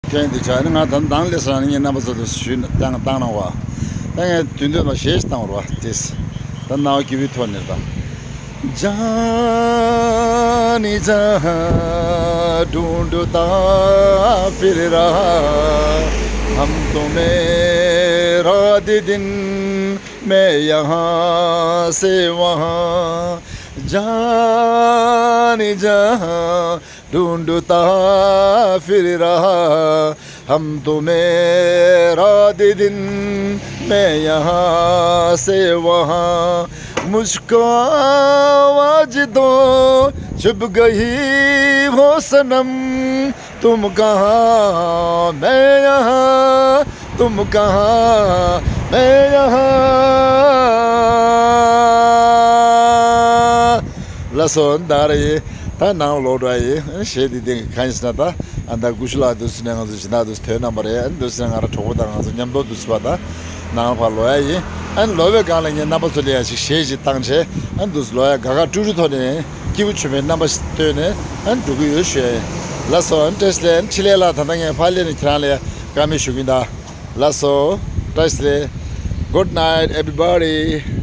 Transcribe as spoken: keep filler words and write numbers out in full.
ཁྱོད་འདི་ཆ་ནི་ང་ད་ནང་ལས་སང་ངས་རྣམ་པ་ཚོ་དུ་ཞུས་བཏང་བཏང་གནང་བ། ད་ངས་དུས་འདོད་པ་ཞེས་བཏང་བར་བ་དེས། ད་རྣ་བ་སྐྱིད་པོའི་ཐོག་ནས་ད། جانی جہاں ڈھونڈتا پھر رہا، ہم تو میرا دے دن، میں یہاں سے وہاں۔ جانی جہاں ڈھونڈتا پھر رہا، ہم تو میرا دے دن، میں یہاں سے وہاں۔ مجھ کو آواز دو، چھپ گئی ہو صنم، تم کہاں میں یہاں، تم کہاں میں یہاں۔ ལགས་སོ། ད་རེད། ད་ནང་ལོག་འགྲོ་ཡིན། གཞས་འདི་སྟེང་གི་གང་ཡིན་ཟེར་ན། ད་ཨ་ད་ཀུ་ཤུ་ལགས་འདུག་ཟེར་ནས་ང་ཚོ་སྦྱིན་བདག་འདུག་ཐོན་གནང་བ་རེད། ཨ་འདུག་ཟེར་ན་ང་རང་གྲོགས་པོ་དང་ང་ཚོ་མཉམ་དུ་འདུག་ཟེར་བ། ད་ནང་ཕར་ལོག་ཡ་ཡིན། ཨ་ལོག་པའི་སྒང་ལ་ངས་རྣམ་པ་ཚོ་ལ་ཡ་ཞིག་གཞས་ཞིག་བཏང་བྱས། ཨ་འདུག་ལོག་ཡ་དགའ་དགའ་སྤྲོ་སྤྲོ་ཐོག་ནས་སྐྱིད་པོ་བྱུང་བའི་རྣམ་པ་ཞིག་སྟོན་ནས་ཨ་འགྲོ་གི་ཡོད་ཞུ་ཡ་ཡིན། ལགས་སོ། ཨ་བཀྲ་ཤིས་བདེ་ལེགས། ཕྲིན་ལས་ལགས། ད་ལྟ་ངས་ཕར་སླེབས་ནས་ཁྱེད་རང་ལ་ཡ་བཀའ་མོལ་ཞུ་གི་ཡིན་ད། ལགས་སོ། བཀྲ་ཤིས་བདེ་ལེགས། Good night, everybody.